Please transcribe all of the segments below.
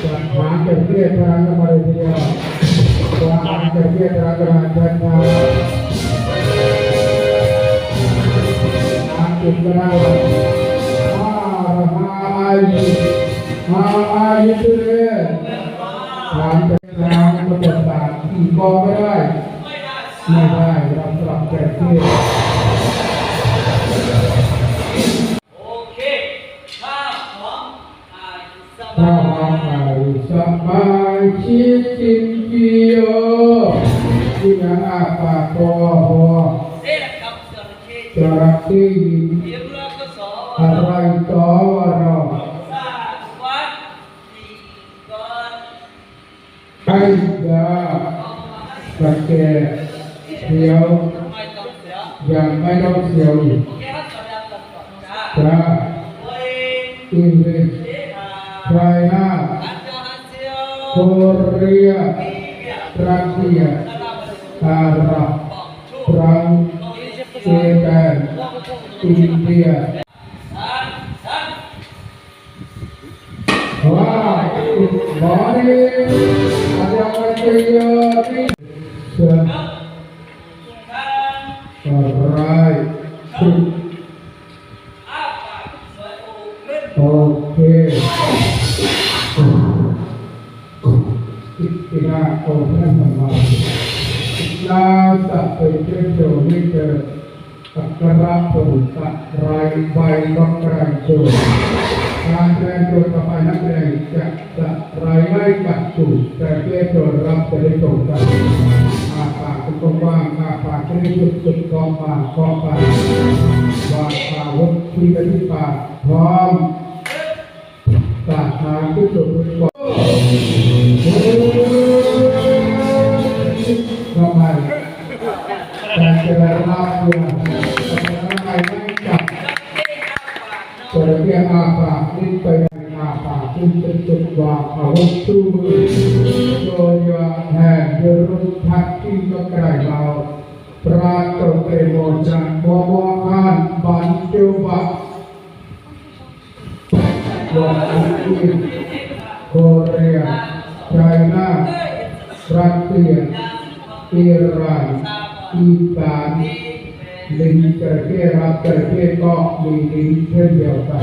ຈັດຫາເຈົ້າເທດທາງນະຄອນເດຊະ ວ່າເຈົ້າເທດທາງນະຄອນເດຊະ ທາງຈຸດກະນາວັດ ມະຫາອາຍຸ ມະຫາອາຍຸເດ ຖາມໄປທາງປະຫວັດສາດທີ່ບໍ່ໄດ້ ໄດ້ຮັບສຳລັບແຂກທີ່ ໂອເຄ ຖ້າພ້ອມ ອ້າຍສະບາຍ ຖ້າພ້ອມອ້າຍສະບາຍ ຊິກິນກິໂຍ ກິນຫຍັງ? ອ້າປາກ ພໍ ພໍ ເຊກັບຈະລະເຂ ຈະລະເຂ ອາໄລຕໍ່ວ່າເນາະ ສະຫວັດດີກ່ອນ. ໄອ້ຢາ ກະແກ່ ດຽວ ຍັງໄມ່ຕ້ອງສຽວອີກ ຈ້າ English China Korea Russia Arab France Japan India. ໂອເຄ ນາສະເປັນເຈົ້າເວເຕີ ອັກຂະລະພົງສະໄລ ໃບບັກກະໄກໂຈ ການແສດງໂຈນຕໍ່ໄປ ນັກແສດງຈະສະໄລໄມ້ກັດຕູ ແຕ່ເກໂຈນຮັບຈະໄດ້ຊົມກັນ ອ້າປາກກວ້າງໆ ອ້າປາກໃຫ້ສຸດໆ ຂອບປາກຂອບປາກ ວາງອາວຸດທີ່ໄວ້ທີ່ປາກ ພ້ອມ. ສາດນ້ຳທີ່ສຸດ ທຳໄມ ແຕ່ຈະໄດ້ຮັບເພື່ອ ຈະໄດ້ຮັບ ຈະໄດ້ອາປາກ ນີ້ໄປອາປາກ ທີ່ສຸດ ວ່າອາວຸດຊູມື ໂດຍວ່າແຫ່ງຍາລຸທັດທີ່ກໍໄກເວົ້າ ພະເຈົ້າເຕໂມຈັນ ບໍ່ບໍ່ຄານ ບັນຈຸບັກ ວ່າອັງກິດ ໂກເຣຍ ໄຊນາ ຣັດເຊຍ ອີຣານ ອີສານ ລິງຈະເກ ຣັດຈະເກກໍມີລິງເຊັ່ນດຽວກັນ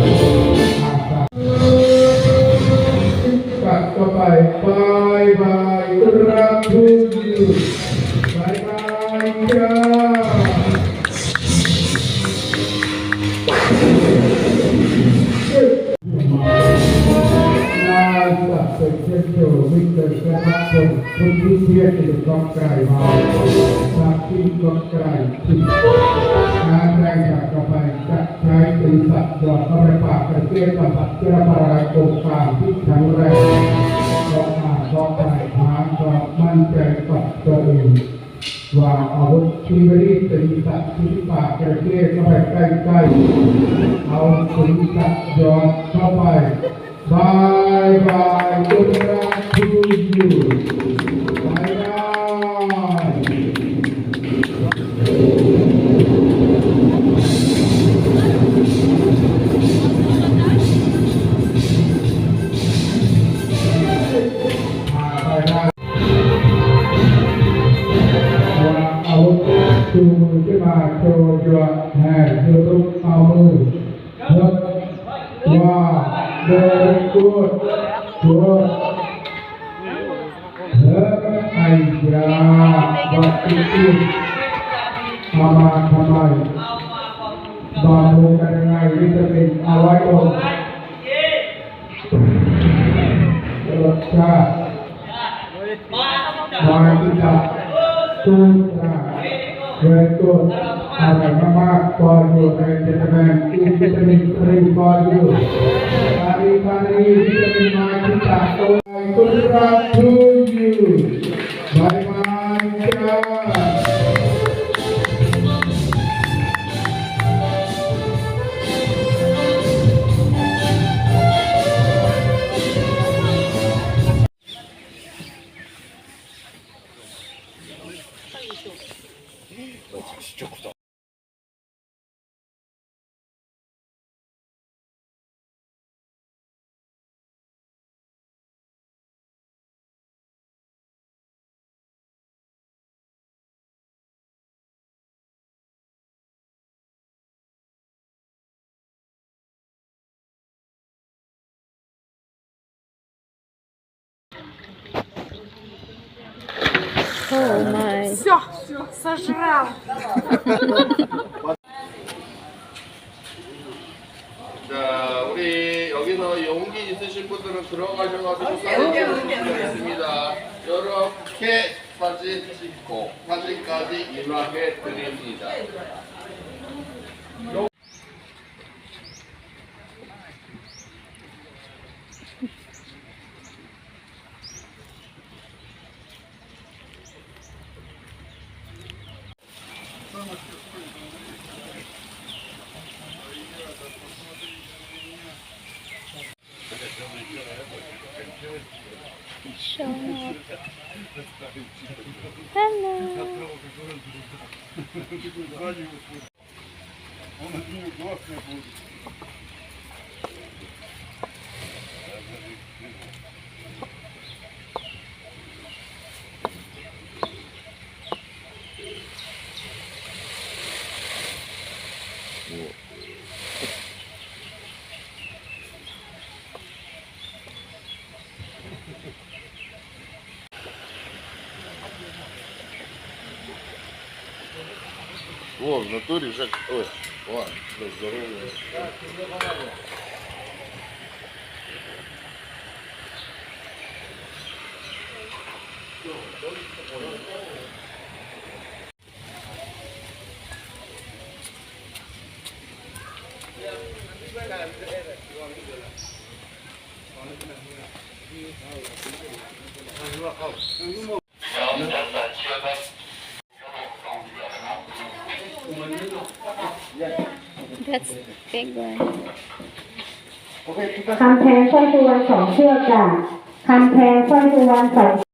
ອາກາດ ກັດຕໍ່ໄປ ບາຍບາຍ ລັກທູຢູ ບາຍບາຍ ຈ້າ. ນາສະເປັນເທບໂທ ມິດເຕີ ແຄມເປີຍນ ຄົນທີ່ພຽກເປັນຄວາມກາຍມາ ສັກທີ່ຄວາມກາຍທີ່ ງານແລງຈາກຕໍ່ໄປຈະໃຊ້ເປັນສັດຍອດ ເຂົ້າໄປປາກກະເທດສະພັດ ເພື່ອປະລາຍໂກງການທີ່ແຂງແຮງ ອອກມາຕໍ່ໄປ ຫາຄວາມໝັ້ນໃຈກັບຕົວເອງ. ວ່າອາວຸດທີ່ບະລິດເປັນສັດທີ່ປາກຈະເກເຂົ້າໄປໃກ້ໆ ເອົາເປັນສັດຍອດເຂົ້າໄປ ບາຍບາຍ ກຸນລາທູຢູ ບາຍບາຍ. ວ່າເອົາຊູມືຂຶ້ນມາໂຊຍວະແຮງ ຍກເອົາມື ເຮີບ ວ່າ very good good ເຮີບ. ยาปฏิกูล เอามาทำไม บำรุงกันยังไง วิตามิน เอาไว้อม รสชาติ มาจิตะ ตูตรา เวรกด อร่อยมากๆ for you and gentlemen, eat vitamin three for you. Mari, mari, vitamin มาจิตะ ตูตรา to you. Bye bye จ้า Oh my. Всё, сожрал. 자, 우리 여기서 용기 있으신 분들은 들어가셔 가지고 사진 찍으시면 되겠습니다. 요렇게 사진 찍고 사진까지 인화해 드립니다. Hello. О, в натуре же. Ой, о, да, здорово. That's big one. ຄຳແພງ ສ້ອຍສຸວັນ ສອງເຊືອກ ຈາກຄຳແພງ ສ້ອຍສຸວັນ ສອງ